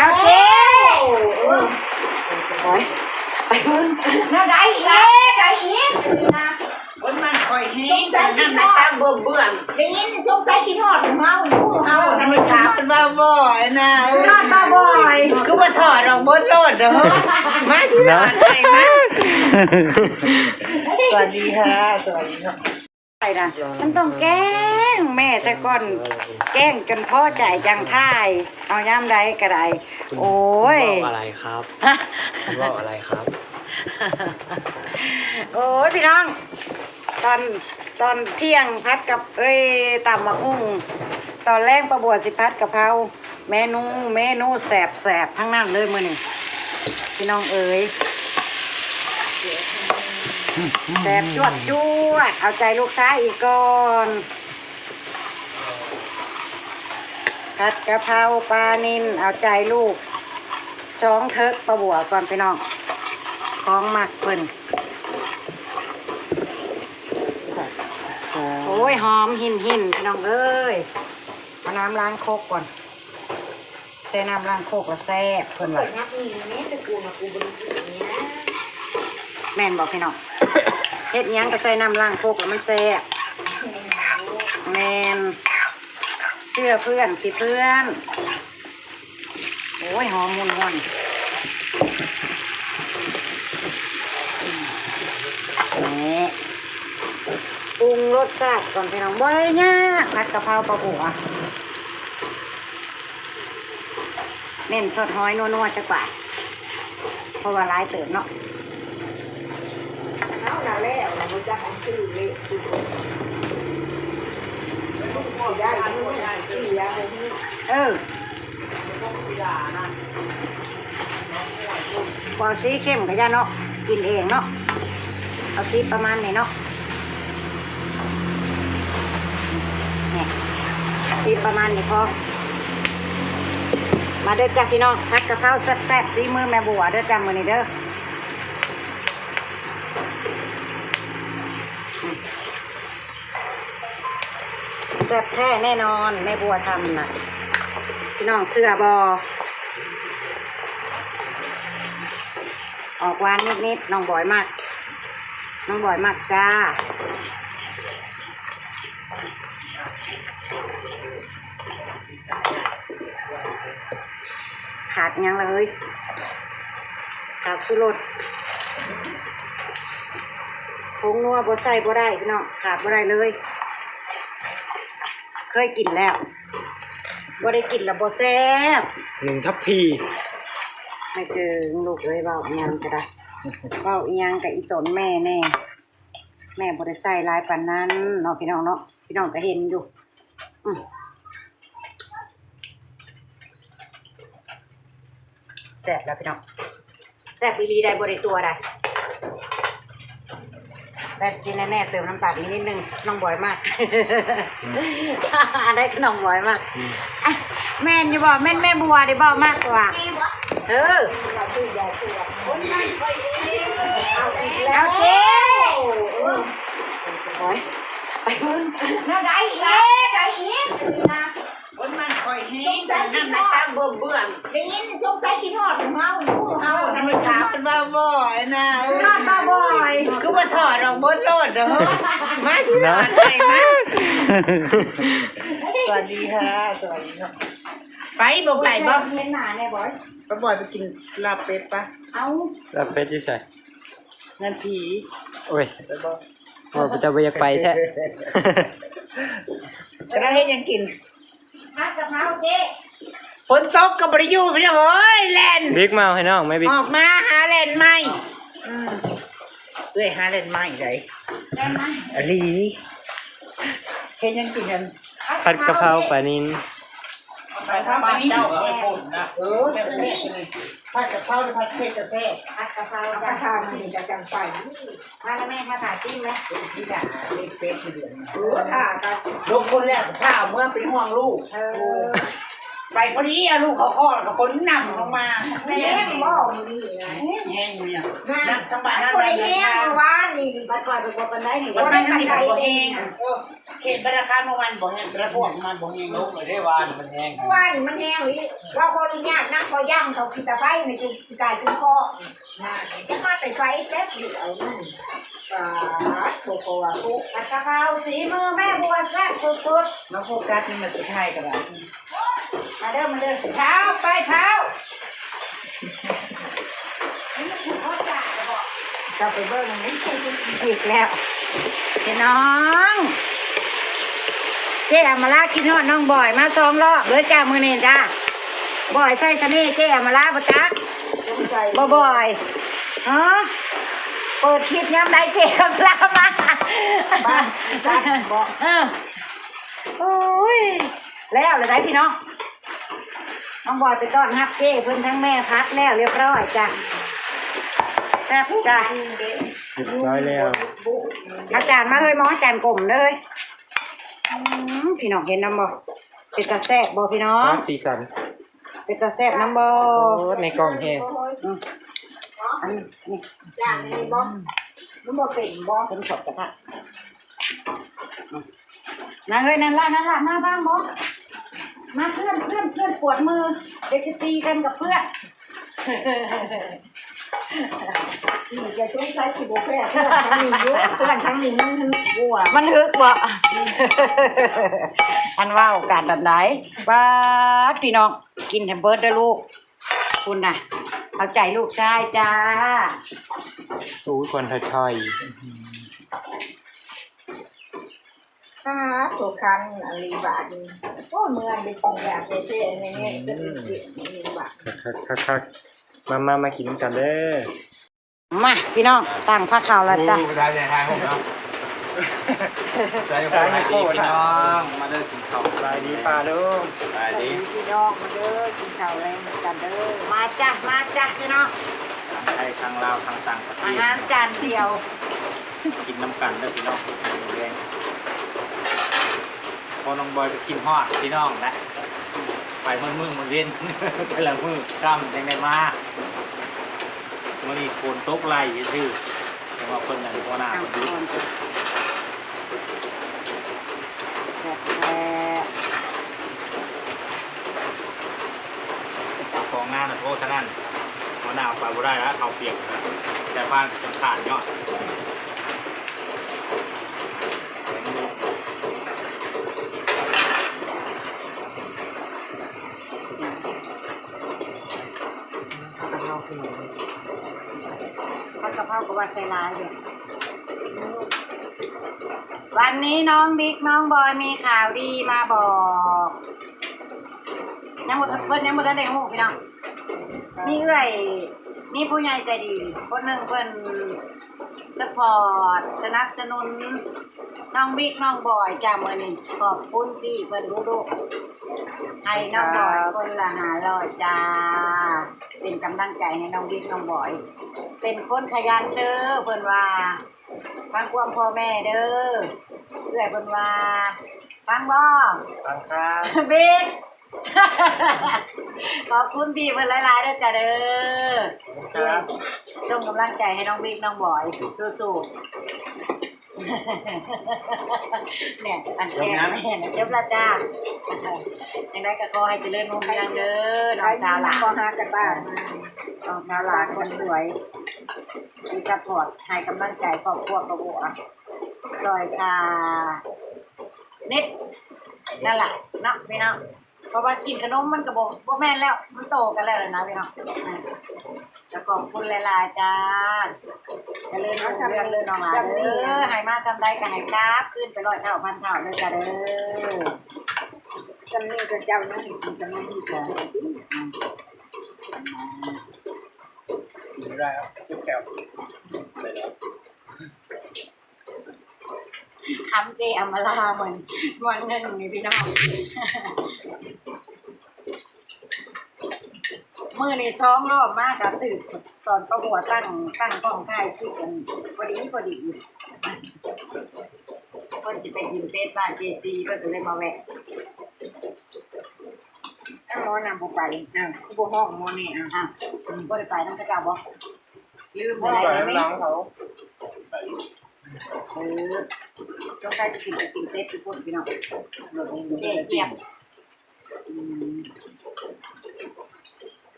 ໂອເຄ ໂອ້ຍ ໄປເບິ່ງ ແນວໃດອີກ ແນວໃດອີກ ຝົນມັນຄ່ອຍແຮງ ນ້ຳໃນຕາເບິ່ງໆ ໄດ້ຍິນ ສົງໄສຄິດຮອດເຮົາ ເຮົາ ເຮົາ ຄິດຮອດບ່າວບອຍນະ ຄິດຮອດບ່າວບອຍ ຄືວ່າຖອດອອກເບິດໂລດເດີ ມາຊິຖອດໃຫ້ມາ ສະຫວັດດີຄ່ະ ສະຫວັດດີເນາະ. ໄປນະ ມັນຕ້ອງແກ້ງແມ່ຊະກ່ອນ ແກ້ງຈົນພໍໃຈຈັ່ງຖ່າຍ ເອົາຍາມໃດກໍໄດ້ ໂອ້ຍ คุณเว้าอะไรครับ ฮະ คุณเว้าอะไรครับ ໂອ້ຍ ພີ່ນ້ອງ ຕອນ ຕອນທ່ຽງຜັດກັບ ເອີຍ ຕຳບັກຫຸ່ງ ຕອນແລງປ້າບົວຊິຜັດກະເພົາ. ເມນູ ເມນູແຊບໆ ທັງນັ້ນເລີຍມື້ນີ້ ພີ່ນ້ອງເອີຍ ແຊບຈວດໆ ເອົາໃຈລູກຊາຍອີກກ່ອນ ຜັດກະເພົາປານິນ ເອົາໃຈລູກ ສອງເທິກປ້າບົວກ່ອນ ພີ່ນ້ອງ ຂອງມັກເພິ່ນ ໂອ້ຍ ຫອມຫິ້ນໆ ພີ່ນ້ອງເອີຍ ເອົານ້ຳລ້າງຄົກກ່ອນ ໃສ່ນ້ຳລ້າງຄົກລະແຊບ ເພິ່ນວ່າ ແມ່ນບໍ່ພີ່ນ້ອງ ເຮັດຫຍັງກໍໃສ່ນ້ຳລ້າງຄົກລະມັນແຊບ ແມ່ນ ເຊື່ອເພື່ອນຊິເພື່ອນ ໂອ້ຍ ຫອມຫຸ່ນໆ ນີ້ ປຸງລົດຊາດກ່ອນ ພີ່ນ້ອງ ບໍ່ໄດ້ຍາກ ຜັດກະເພົາປ້າບົວ ເນັ້ນຊອດຫອຍນົວໆ ຈັກບາດ ເພາະວ່າຫຼາຍເຕີບເນາະ ເອົາລະແລ້ວລະ ບໍ່ຈັກອັນຊື່ເລະ ເອີ ບໍ່ເອົາສີເຂັ້ມກໍຢ່າເນາະ ກິນເອງເນາະ ເອົາສີປະມານນີ້ເນາະ ນີ້ ສີປະມານນີ້ພໍ ມາເດີຈ້າພີ່ນ້ອງ ຜັດກະເພົາແຊບໆ ສີມືແມ່ບົວເດີຈ້າມື້ນີ້ເດີ ແຊບແທ້ແນ່ນອນ ແມ່ບົວທຳນະ ພີ່ນ້ອງເຊື່ອບໍ່ ອອກຫວານນິດໆ ນ້ອງບອຍມັກ ນ້ອງບອຍມັກຈ້າ ຂາດຫຍັງລະເອີຍ ຂາດຊູລົດ ຜົງນົວບໍ່ໃສ່ບໍ່ໄດ້ພີ່ນ້ອງ ຂາດບໍ່ໄດ້ເລີຍ ເຄີຍກິນແລ້ວ ບໍ່ໄດ້ກິນລະບໍ່ແຊບ ໜຶ່ງທັບພີ ແມ່ເກີງລູກເອີຍ ເວົ້າອີ່ຫຍັງກໍໄດ້ ເວົ້າອີ່ຫຍັງກໍອີ່ຕົນແມ່ແນ່ ແມ່ບໍ່ໄດ້ໃສ່ຫຼາຍປານນັ້ນເນາະ ພີ່ນ້ອງເນາະ ພີ່ນ້ອງກໍເຫັນຢູ່ ອືມ ແຊບແລ້ວພີ່ນ້ອງ ແຊບອີ່ຫຼີໄດ໋ ບໍ່ໄດ້ຕົວໃດ ແຕ່ທີ່ແນ່ໆ ເຕີມນ້ຳຕານອີກນິດໜຶ່ງ ນ້ອງບອຍມັກ ອັນໃດກໍນ້ອງບອຍມັກ ອືມ ແມ່ນຢູ່ບໍ່ ແມ່ນແມ່ບົວໄດ້ບໍ່ມັກກວ່າ ເອີ ເອົາເດ້ ໂອ້ຍ ໄປເບິ່ງ ແນວໃດອີກ ແນວໃດອີກ ຝົນມັນຄ່ອຍແຮງ ນ້ຳໃນຕາເບິ່ງໆ ໄດ້ຍິນ ສົງໄສຄິດຮອດເຮົາ ເຮົາ ຄິດຮອດບ່າວບອຍນະ ຄິດຮອດບ່າວບອຍ ຄືວ່າຖອດອອກເບິດໂລດເດີ ມາຊິຖອດໃຫ້ມາ ສະຫວັດດີຄ່ະ ສະຫວັດດີເນາະ ໄປບໍ່ໄປບໍ່ ເຫັນໜ້າແນ່ບອຍ ປ້າບອຍໄປກິນລາບເປັດປະ ເອົ້າ ລາບເປັດຢູ່ໃສ ງານຜີ ໂອ້ຍ ໄປບໍ່ ເວົ້າເປັນຕາບໍ່ຢາກໄປແທ້ ກະໄດ້ເຮັດຫຍັງກິນ ຜັດກະເພົາເຈ້ ຝົນຕົກກໍບໍ່ໄດ້ຢູ່ພີ່ນ້ອງເອີຍ ແລ່ນ ບິກມາເອົາໃຫ້ນ້ອງແມ່ບິກ ອອກມາຫາແລ່ນໃໝ່ ອືມ ເອື້ອຍຫາແລ່ນໃໝ່ໃດ ແລ່ນໃໝ່ ອີ່ຫຼີ ເຮັດຫຍັງກິນຫັ້ນ ຜັດກະເພົາປານິນ ຜັດກະເພົາປານິນ ເຈົ້າເຄີຍພົ້ນນະ ເອີ ແຊບ ຜັດກະເພົາ ຜັດເຜັດກະແຊບ ຜັດກະເພົາ ຖ້າກິນກະຈັ່ງໄປ ມາແລ້ວແມ່ ມາຖ້າກິນແມ່ ເປັນສີດາ ເປັນເປັດຢູ່ເດືອນ ເອີ ຖ້າກັນ ລົງຄົນແລ້ວ ຖ້າເອົາເມືອເປັນຫ່ວງລູກ ເອີ ໄປພໍດີ ເອົາລູກເຂົ້າຄໍ ແລ້ວກໍຝົນນຳລົງມາ. ແຮງບໍ່ມື້ນີ້ນະ? ແຮງຢູ່ນີ້ ນະ ນຳທາງບ້ານເຮົາ ບໍ່ໄດ້ແຮງ. ເມື່ອວານນີ້ບັດຂ້ອຍໄປບໍ່ປານໃດນີ້ ບັດມາທາງນີ້ບັດບໍ່ແຮງ. ເອີ ເຂດບ້ານນາຄາເມື່ອວານບໍ່ແຮງ ແຕ່ລະພວກມາບໍ່ແຮງ. ລົງເລີຍເດ້ ວານມັນແຮງ ເມື່ອວານນີ້ມັນແຮງອີ່ຫຼີ. ເວົ້າຂໍອະນຸຍາດນຳ ຂໍຢ້ຳເຂົາຂີ້ຕາໄຟນີ້ ຈຸ ກາຍຈຸ່ມຄໍ. ນະ ຈະມາແຕ່ໃສແປັບດຽວນັ້ນ. ປາດໂທ ເພາະວ່າປຸ ຜັດກະເພົາສີມືແມ່ບົວແຊບສຸດໆ. ມາໂຟກັສໃນມື້ສຸດທ້າຍກໍໄດ້. ມາເດີ ມາເດີ ທ້າວ ໄປທ້າວ. ເຈົ້າໄປເບິ່ງນີ້ອີກແລ້ວ ພີ່ນ້ອງ. ເຈ້ອຳມາລາຄິດຮອດນ້ອງບອຍມາສອງຮອບເດີຈ້າ ມື້ນີ້ຈ້າ. ບອຍໃສ່ສະເໜ່ເຈ້ອຳມາລາບໍ່ຈັກ ບໍ່ບອຍ. ຮະ ເປີດຄລິບຍາມໃດເຈ້ອຳມາລາມາ. ເອີ ໂອ້ຍ ແລ້ວລະໄດ໋ພີ່ນ້ອງ. ນ້ອງບອຍໄປຕ້ອນຮັບເຈ້ເພິ່ນ ທັງແມ່ພັດແລ້ວຮຽບຮ້ອຍຈ້າ. ແຊບຈ້າ ຮຽບຮ້ອຍແລ້ວ. ເອົາຈານມາເຮີ້ຍ ມອງຈານກົມເດີ. ອືມ ພີ່ນ້ອງເຫັນນຳບໍ່? ເປັນຕາແຊບບໍ່ພີ່ນ້ອງ? ສີສັນ ເປັນຕາແຊບນຳບໍ່? ໂອ້ ໃນກ້ອງແຮງ. ອືມ ອັນນີ້ ນີ້ ຢ່າງນີ້ບໍ່? ມັນບໍ່ເປັນບໍ່? ເພິ່ນຂອບກະທະ. ອືມ ມາເຮີ້ຍ ນັ້ນລະ ນັ້ນລະ ມາບາງບໍ່? ມາເພື່ອນ ເພື່ອນ ເພື່ອນປວດມື ດຽວຈະຕີກັນກັບເພື່ອນ. ນີ້ຈະສົງໄສຊິບໍ່ແພ້ເພື່ອນທາງນີ້ຢູ່ ເພື່ອນທາງນີ້ມັນຫຶກກວ່າ ມັນຫຶກບໍ່? ອັນເວົ້າກັນອັນໃດ. ປາດ ພີ່ນ້ອງ ກິນໃຫ້ເບິດເດີລູກ. ພຸ້ນນະ ເອົາໃຈລູກຊາຍຈ້າ. ໂອ້ຍ ຄວັນໄທໆ. ອືມ ອາ ໂຕຄັນອັນນີ້ບາດນີ້. ໂອ້ຍ ເມື່ອຍໄດ້ກິນຢາແທ້ໆ ແນ່ໆ ອືມ ເປັນເຈັບນີ້ບາດ. ຄັກໆໆໆ ມາໆ ມາກິນນຳກັນເດີ. ມາ ພີ່ນ້ອງ ຕັ້ງພາເຂົ້າແລ້ວຈ້າ. ໂອ້ ໄດ້ ໄດ້ຖ່າຍຮູບເນາະ. ສະບາຍດີພີ່ນ້ອງ ມາເດີກິນເຂົ້າ. ສະບາຍດີປ້າລຸງ ສະບາຍດີພີ່ນ້ອງ ມາເດີກິນເຂົ້າແລງນຳກັນເດີ. ມາຈ້າ ມາຈ້າພີ່ນ້ອງ ທັງໄທທັງລາວທັງຕ່າງປະເທດ ອາຫານຈານດຽວ ກິນນຳກັນເດີພີ່ນ້ອງ. ເພາະນ້ອງບອຍກໍຄິດຮອດພີ່ນ້ອງແຫຼະ ໄປໝົດມື້ໝົດເວັນ ແຕ່ລະມື້ຄ່ຳຈັ່ງໄດ້ມາ. ມື້ນີ້ຝົນຕົກໄລ່ຊື່ໆ ແຕ່ວ່າເພິ່ນນັ້ນ ຫົວໜ້າເພິ່ນຢູ່. ແຊບແທ້ ເຈົ້າຂອງງານນະ ໂທດເທົ່ານັ້ນ ຫົວໜ້າໄປບໍ່ໄດ້ລະ ເຂົ້າປຽກນະ ແຕ່ພານກໍຈົນຂາດເນາະ. ຜັດກະເພົາ ຜັດກະເພົາກໍວ່າໃສ່ຫຼາຍຢູ່. ວັນນີ້ນ້ອງບິກນ້ອງບອຍມີຂ່າວດີມາບອກ. ຍັງບໍ່ ເພິ່ນຍັງບໍ່ທັນໄດ້ຮູ້ພີ່ນ້ອງ. ມີເອື້ອຍ ມີຜູ້ໃຫຍ່ໃຈດີຄົນໜຶ່ງ ເພິ່ນ ສະພອດ ສະໜັບສະໜູນນ້ອງບິກນ້ອງບອຍຈ້າ. ມື້ນີ້ຂອບຄຸນທີ່ເພິ່ນຮູ້ລູກໃຫ້ນ້ອງບອຍຄົນລະຫ້າຮ້ອຍຈ້າ. ເປັນກຳລັງໃຈໃຫ້ນ້ອງບິກນ້ອງບອຍ ເປັນຄົນຂະຫຍັນເດີ ເພິ່ນວ່າ. ຟັງຄວາມພໍ່ແມ່ເດີ ເອື້ອຍເພິ່ນວ່າ. ຟັງບໍ່? ຟັງຄັບ ບິກ. ຂອບຄຸນພີ່ເພິ່ນຫຼາຍໆເດີຈ້າເດີ. ຂອບຄຸນຄັບ. ສົ່ງກຳລັງໃຈໃຫ້ນ້ອງບິກນ້ອງບອຍ ສູ້ໆ. ແມ່ນ ອັນແກ້ແມ່ນ ຈົບແລ້ວຈ້າ. ຈັ່ງໃດກໍຂໍໃຫ້ຈະເລີນຮຸ່ງເຮືອງເດີ ນ້ອງສາວຫຼ້າ ນ້ອງສາວຫຼ້າຄົນສວຍ ທີ່ຊັບພອດໃຫ້ກຳລັງໃຈຄອບຄົວກະບົວ ຊ່ອຍຄ່າເນັດ ນັ້ນລະເນາະພີ່ນ້ອງ. ເພາະວ່າກິນຂະໜົມມັນກໍບໍ່ ບໍ່ແມ່ນແລ້ວ ມັນໂຕກັນແລ້ວນະພີ່ນ້ອງ. ອ່າ ກໍຂອບຄຸນຫຼາຍໆຈ້າ. ຈະເລີນຮຸ່ງເຮືອງເດີນ້ອງຫຼ້າເດີ. ໃຫ້ມາຊ່ຳໃດກໍໃຫ້ກັບຄືນໄປຮ້ອຍເທົ່າພັນເທົ່າເດີຈ້າເດີ. ຊ່ຳນີ້ກໍເຈົ້າຍັງໃຫ້ກິນ ຊ່ຳນີ້ກໍໃຫ້ກິນ. ກິນບໍ່ໄດ້ແລ້ວ ເຈັບແຂ້ວ. ຄຳເຈອຳມາລາ ໝົນ ໝົນໜຶ່ງນີ້ພີ່ນ້ອງ. ມື້ນີ້ສອງຮອບມາກໍຖືກຕອນປະຫົວຕັ້ງ ຕັ້ງກ້ອງຖ່າຍຄລິບກັນພໍດີ ພໍດີ. ເພິ່ນຊິໄປກິນເປັດບ້ານເຈຊີ ເພິ່ນກໍເລີຍມາແວະ. ໝໍນຳບໍ່ໄປ ອ້າວ ຄືບໍ່ຮ້ອງໝໍນີ້ ອ້າວ ອ້າວ ບໍ່ໄດ້ໄປນຳເຂົາເຈົ້າບໍ່? ລືມໄປແລ້ວ ໄປນຳເຂົາ ເອີ ສົງໄສຊິກິນ ໄປກິນເປັດຢູ່ພຸ້ນພີ່ນ້ອງ ເຈັບ ເຈັບ ອືມ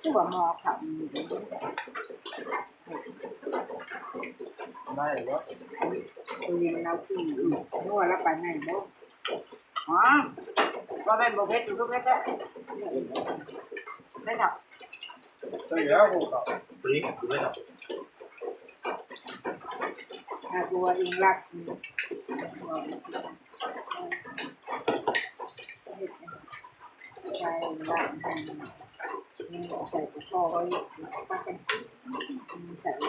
ຄືວ່າໝໍເຂົາ ໄດ້ບໍ່? ຜູ້ຍິງລາວກິນຢູ່ ຮູ້ວ່າລາວໄປໃນບໍ່? ອໍ ບໍ່ແມ່ນບໍ່ເຜັດ ຄືເຜັດແທ້ ເຜັດດອກ ເຜັດແລ້ວ ບໍ່ເຂົ້າ ປຣີດຢູ່ເລີຍເນາະ ຖ້າຕົວເອງລັກ ໃສ່ລາກໃຫ້ ໃສ່ກະເພາະໄວ້ ປາກັນກິນ ໃສ່ ເອີ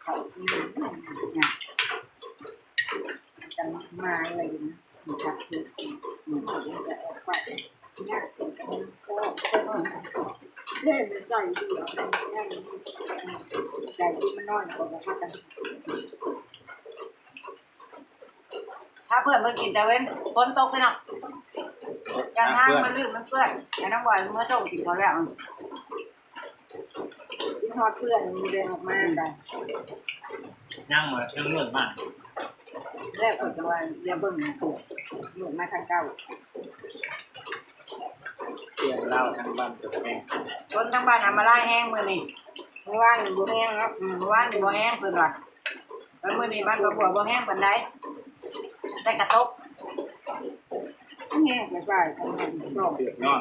ເຂົ້າ ອືມ ນະ ຈັງມາເລີຍນະ ມັນຈັກເຮັດ ອືມ ມັນຈະອອກໄປ ຍາກເປັນກັນ ເອີ ເດ້ ມັນໃຈດີ ໃຈດີ ມັນນອນ ກໍພາກັນ ພາເພື່ອນເພິ່ນກິນຕາເວັນ ຝົນຕົກພີ່ນ້ອງ ຢ້ານທາງມັນລື່ນມັນເປື້ອນ ໃຫ້ນ້ອງບອຍເມືອສົ່ງກິນເຂົ້າແລ້ວ ກິນຮອດເພື່ອນ ບໍ່ໄດ້ອອກມາກະ ຍັງວ່າຍັງມືດມາ ແລ້ວເພິ່ນກະວ່າ ດຽວເບິ່ງ ມືດມາທາງເກົ່າ ສຽງລາວທາງບ້ານກະແຮງ ຄົນທາງບ້ານອຳມາລາຍແຮງມື້ນີ້ ມື້ວານນີ້ບໍ່ແຮງເນາະ ອືມ ມື້ວານນີ້ບໍ່ແຮງເພິ່ນວ່າ ແລ້ວມື້ນີ້ບ້ານປາບົວບໍ່ແຮງປານໃດ ແຕ່ກະຕົກ ແຮງໄປໆ ເດືອດຮ້ອນ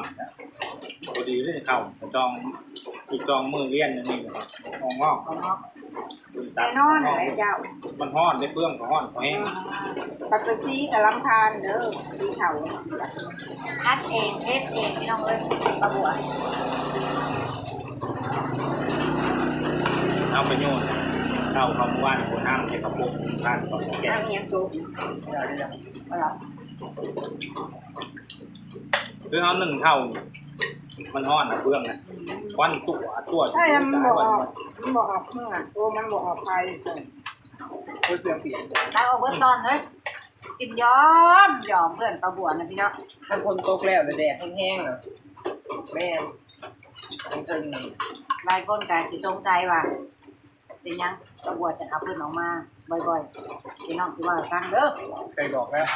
ພໍດີເດ້ເຂົ້າ ຕ້ອງ ອີກສອງມື້ວຽນໜຶ່ງນີ້ ອອກງອກ ອອກງອກ ແນ່ນອນແຫຼະເຈົ້າ ມັນຮ້ອນເດ້ ເບື້ອງກະຮ້ອນ ແຮງ ອືມ ບັດໄປສີກະລຳຄານເດີ ສີເຂົ້າ ຜັດເອງ ເຮັດເອງ ພີ່ນ້ອງເອີຍ ປາບົວ ເອົາໄປໂຍນ ເຂົ້າ ເຂົ້າມື້ວານນີ້ ຄົນຫ້າມເກັບກະປຸກ ທານຕອນແກງ ເອົາຫຍັງໂຕ ຄືເຮົາໜຶ້ງເຂົ້າ ມັນຮ້ອນນະເບື້ອງນະ ອືມ ຄວັນຕົວຕົວ ໃຊ່ ມັນບໍ່ອອກ ມັນບໍ່ອອກເໝື່ອ ໂຕມັນບໍ່ອອກໄຟ ເອີ ເອົາເບິດຕອນເລີຍ ກິນຢອມຢອມເພື່ອນປາບົວນະພີ່ນ້ອງ ຄັນຝົນຕົກແລ້ວ ແດດແຮງໆ ນະ ແມ່ນ ເທິງໆ ຫຼາຍຄົນກະຊິສົງໄສວ່າ ເປັນຫຍັງປາບົວຈັ່ງເອົາເພິ່ນອອກມາບ່ອຍໆ ພີ່ນ້ອງຊິເວົ້າໃຫ້ຟັງເດີ ເຄີຍບອກແລ້ວ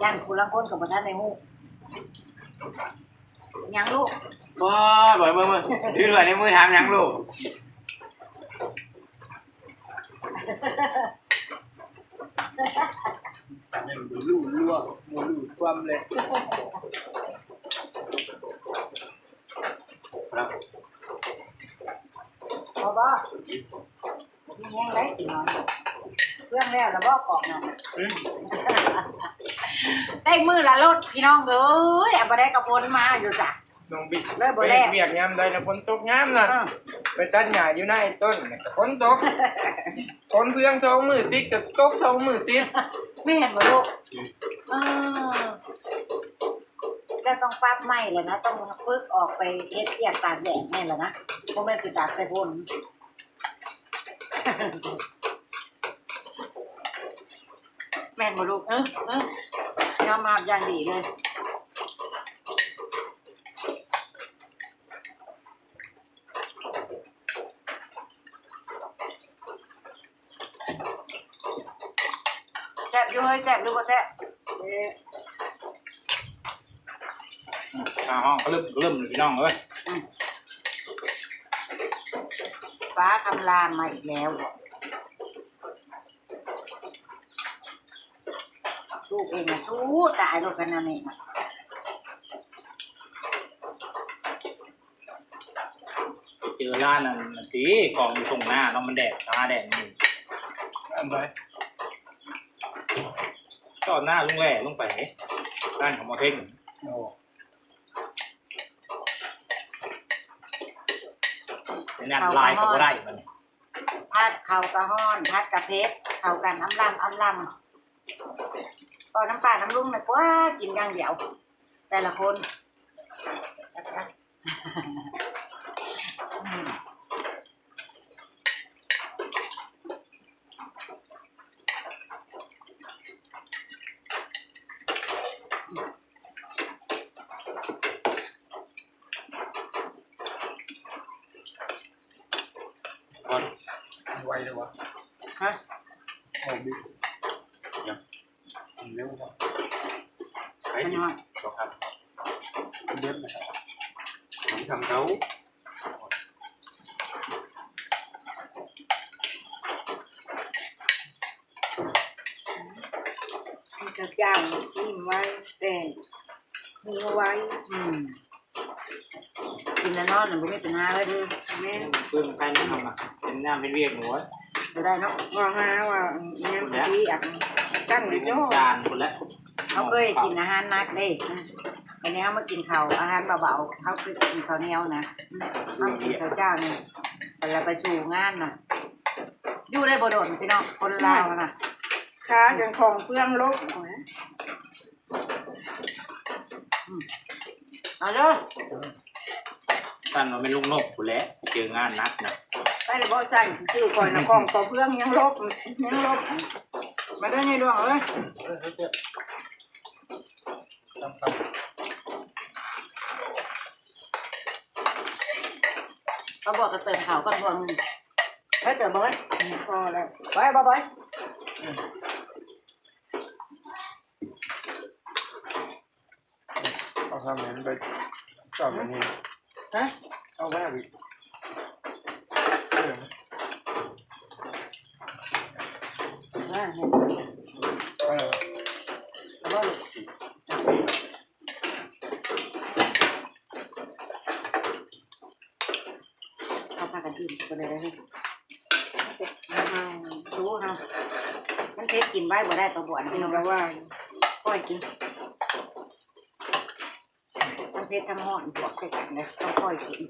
ຢ້ານຜູ້ລາງຄົນກະບໍ່ທັນໄດ້ຮູ້ ຫຍັງລູກ ບໍ່ ບໍ່ ບໍ່ ຖືຖ້ວຍໃນມືຖາມຫຍັງລູກ ບໍ່ຮູ້ລວມ ບໍ່ຮູ້ຄວາມເລີຍ ພໍບໍ່? ມີແຮງໄດ໋ ຊິນອນ ເຄື່ອງແລ້ວລະບໍ່ ກອງນັ້ນ ອືມ ໄດ້ມື້ລະລົດ ພີ່ນ້ອງເອີຍ ອັນບໍ່ໄດ້ກະຝົນມາຢູ່ສະ ນ້ອງບິດ ເລີຍບໍ່ແລ້ວ ເຮັດວຽກຍາມໃດນະ ຝົນຕົກຍາມນັ້ນ ເອີ ໄປຕັດຫຍ້າຢູ່ໃນຕົ້ນນະ ກະຝົນຕົກ ຝົນເຟືອງສອງມື້ຕິດ ກະຕົກສອງມື້ຕິດ ແມ່ນບໍ່ລູກ? ອືມ ເອີ ແລ້ວຕ້ອງປັບໃໝ່ແຫຼະນະ ຕ້ອງຝຶກອອກໄປເຮັດວຽກຕາກແດດແມ່ນລະນະ ບໍ່ແມ່ນຊິຕາກແຕ່ຝົນ ແມ່ນບໍ່ລູກ? ເອີ ເອີ ຍອມຮັບຢ່າງດີເລີຍ. ແຊບຢູ່ເຮີ້ຍ ແຊບຫຼືບໍ່ແຊບ? ອືມ ຟ້າຮ້ອງກະລຶ້ມກະລຶ້ມເລີຍພີ່ນ້ອງເອີຍ. ອືມ ຟ້າຄຳລາມມາອີກແລ້ວ. ລູກເອງນະສູ້ຕາຍໂລດຂະໜາດນີ້ນະ. ໄປເຈີຮ້ານນັ້ນຕິ ຂອງຢູ່ທົ່ງນາເນາະ ມັນແດດ ຟ້າແດດນີ້ ອັນໃດ ຕອນໜ້າລຸງແຫຼລົງໄປ ຮ້ານຂອງໝໍເທັງ. ໂອ້ ນັ້ນຫຼາຍກະບໍ່ໄດ້ບັດນີ້. ຜັດເຂົ້າກະຮ້ອນ ຜັດກະເຜັດ ເຂົ້າກັນອຳລຳອຳລຳ. ເວົ້ານຳປ້ານຳລຸງນະກວ່າ ກິນຢ່າງດຽວ ແຕ່ລະຄົນ. ໄວເລີຍວະ ຮະ ອອກດິ ຍັງ ເລັວວະ ໄປດິ ມັນຮອດ ສອງອັນ ເບັດນະ ມັນທຳເຕົາ ເຂົາເຈົ້າກິນໄວ ແຕ່ຫິວໄວ ອືມ ກິນແລ້ວນອນນະ ບໍ່ມີປັນຫາເລີຍເດີ ແມ່ນ ເບິ່ງໄປນຳເຮົານະ ເປັນຍາມເປັນວຽກ ໂອ້ຍ ບໍ່ໄດ້ເນາະ ວ່າຫາວ່າ ແມ່ນ ພຸ້ນແຫຼະ ທີ່ອັນ ກັນຢູ່ ເປັນຈານພຸ້ນແຫຼະ ເຮົາເຄີຍກິນອາຫານໜັກເດ້ ອືມ ບັດນີ້ເຮົາມາກິນເຂົ້າ ອາຫານເບົາໆ ເຮົາຄືກິນເຂົ້າໜຽວນະ ອືມ ເຮົາກິນເຂົ້າເຈົ້ານີ້ ແລ້ວໄປສູ່ງານນະ ຢູ່ໄດ້ບໍ່ດົນພີ່ນ້ອງ ຄົນລາວນະ ຂາຈັ່ງຂອງເຟືອງລົງ ອືມ ເອົາເດີ ຊັ້ນວ່າແມ່ນລຸງນົບພຸ້ນແຫຼະ ໄປເຈີງານໜັກນະ ໄປແລ້ວບໍ່? ຊັ້ນຊື່ໆ ຂ້ອຍນະຂອງເຟືອງຍັງລົບ ຍັງລົບ ມາເດີຍາຍດວງເອີຍ ເຂົາບອກກະເຕີມເຂົ້າກ່ອນພວງໜຶ່ງ ເຮັດເຕີມບໍ່ເອີຍ ພໍແລ້ວ ໄປບໍ່ ໄປ ອືມ ເອົາທຳໃຫ້ມັນໄປ ເອົາໄປນີ້ ຮະ ເອົາໄວ້ອີກ ເອີ ວ່າໃຫ້ ເອີ ເອົາໄວ້ ເຮົາພາກັນອີ່ມກັນເລີຍເດີ ເຮົາ ໂຕເຮົາ ມັນເຜັດກິນໄວບໍ່ໄດ້ ປາບວນ ພີ່ນ້ອງ ວ່າ ຄ່ອຍກິນ ທັງເຜັດທັງຮ້ອນບວກໃສ່ກັນເດີ ຕ້ອງຄ່ອຍກິນ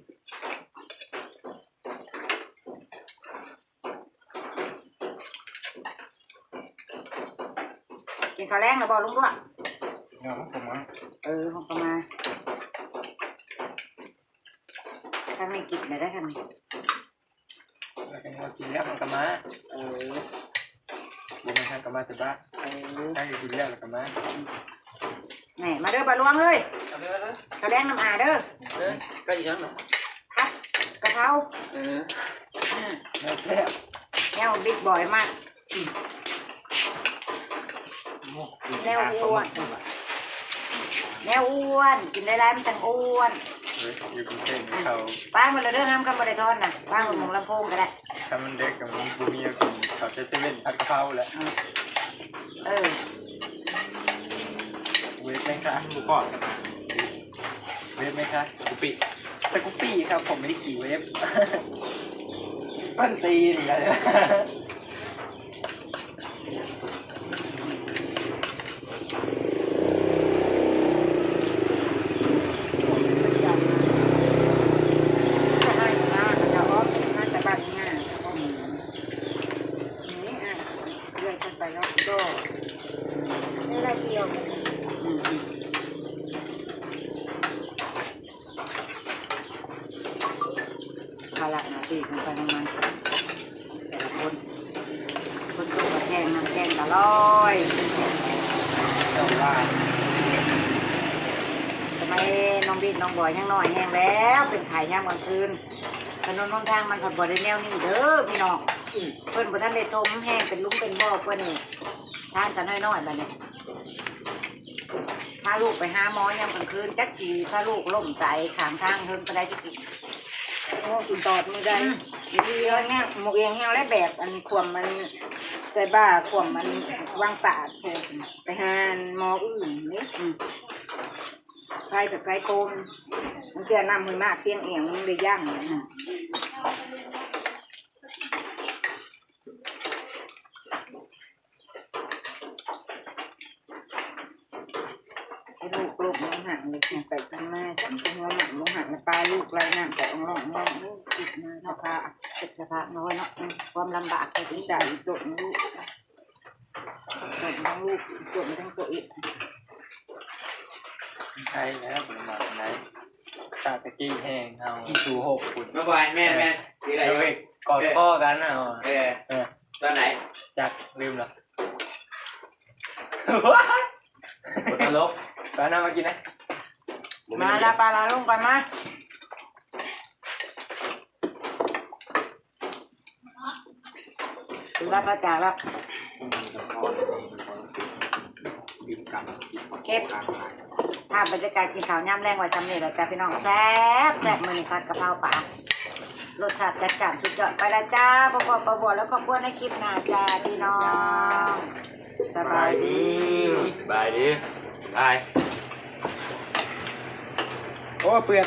ກິນເຂົ້າແລງແລ້ວບໍ່ລຸງດ້ວງ? ຍັງບໍ່ມາ ເອີ ເຮົາກໍມາ ທາງນີ້ກິນໄດ້ ທາງນີ້ ວ່າກິນແລ້ວມັນກໍມາ ເອີ ບໍ່ແມ່ນທາງກໍມາແຕ່ບ້ານ ເອີ ທາງກິນແລ້ວແລ້ວກໍມາ ແນ່ ມາເດີ ປ້າຫຼວງເອີຍ ເອົາເດີ ເດີ ເຂົ້າແລງນຳອາເດີ ເດີ ກໍອີຫຍັງນະ? ຜັດກະເພົາ ເອີ ແນວແຊບ ແນວບິກບອຍມັກ ແນວອ້ວນ ແນວອ້ວນ ກິນຫຼາຍໆມັນຈັ່ງອ້ວນ ເອີ ຢູ່ກຸງເທບເຂົາ ປ້າໝົດແລ້ວເດີ ຫ້າມຄຳບໍ່ໄດ້ທອນນະ ປ້າໝົດໝ່ອງລຳໂພງກໍໄດ້ ຄັນມັນເດັກກໍມັນບໍ່ມີແນວກິນ ເຂົາຈະເຊເວັ່ນ ຜັດກະເພົາແຫຼະ ເອີ ເວຟໄໝຄະ ໝູກອດ ເວฟไหมคะ ສະກຸปปี้ สกูปปี้ครับ ผมไม่ได้ขี่เวฟ ต้นตีนอีกแล้ว ຈະໃຫ້ມາ ເຂົາເຈົ້າອອກມາແຕ່ບ້ານງາ ນີ້ ອ່ະ ເລື່ອຍຂຶ້ນໄປເນາະ ໂດ ນີ້ລະດຽວ ອືມ ພາລະໜ້າທີ່ຂອງໃຜຂອງມັນ ແຕ່ລະຄົນ ຝົນຕົກກໍແຂງ ນ້ຳແຂງກໍລອຍ ສະໄໝນ້ອງບິດນ້ອງບອຍຍັງນ້ອຍແຮງແລ້ວ ເປັນໄຂ້ຍາມກາງຄືນ ຖະໜົນຫົນທາງມັນກໍບໍ່ໄດ້ແນວນີ້ເດີພີ່ນ້ອງ ເພິ່ນບໍ່ທັນໄດ້ຖົມແຮງ ເປັນຫຼຸມເປັນບໍ່ກວ່ານີ້ ທາງກໍນ້ອຍໆ ບາດນີ້ ພາລູກໄປຫາໝໍຍາມກາງຄືນ ຈັກຊິພາລູກລົ້ມຕາຍຂ້າງທາງເທິງປານໃດ. ໂອ້ ຊິຕອດມື້ໃດ ອືມ ເອີຍ ໝົກເອງແຮງແລ້ວ ແບກອັນຂວ້ຳມັນໃສ່ບ່າ ຂວ້ຳມັນວາງຕາດ ໄປຫາໝໍອື່ນເດ້ ອືມ ໄຟແບບໄຟໂປນ ມັນເທື່ອນ້ຳຫ້ວຍມາກຊຽງແອງ ມັນໄດ້ຢ້ານ ອືມ. ໃຫ້ລູກລົງມາຫາ ໄປທາງໜ້າ ຈັ່ງໄປຫົວໝາກລົງຫາ ປາລູກໄລ່ນ້ຳໄປອ່ອງໆ ເອີ ຄິດມາ ສະພາ ເປັນສະພານ້ອຍເນາະ ຄວາມລຳບາກກໍເປັນໃຈຕົນລູກ ຕົນທັງລູກ ຕົນທັງຕົວເອງ ໃຊ່ແລ້ວ ບໍ່ລຳບາກປານໃດ ຊາດຕະກີ້ແຮງເຮົາ ອີ່ສູຫົກພຸ້ນ ມາບໍ່ ແມ່ນໆ ເອີ ກອດຄໍກັນນະ ເອີ ເອີ ຕອນໃດ ຈັກລືມລະ ຕະຫຼົກ ປານຳມາກິນນະ ມາລະ ປາລະ ລົງກ່ອນມາ. ລັບມາຈາກແລ້ວ ເກັບພາບບັນຍາກາດກິນເຂົ້າຍາມແລງໄວ້ຊ່ຳນີ້ແຫຼະຈ້າພີ່ນ້ອງ. ແຊບ ແຊບ ມື້ນີ້ຜັດກະເພົາປາ ລົດຊາດຈັດຈ້ານສຸດຍອດ. ໄປແລ້ວຈ້າ ພົບກັບປ້າບົວ ແລະ ຄອບຄົວໃນຄລິບໜ້າຈ້າພີ່ນ້ອງ. ສະບາຍດີ ສະບາຍດີ ບາຍ. ໂອ້ ເປືອກ.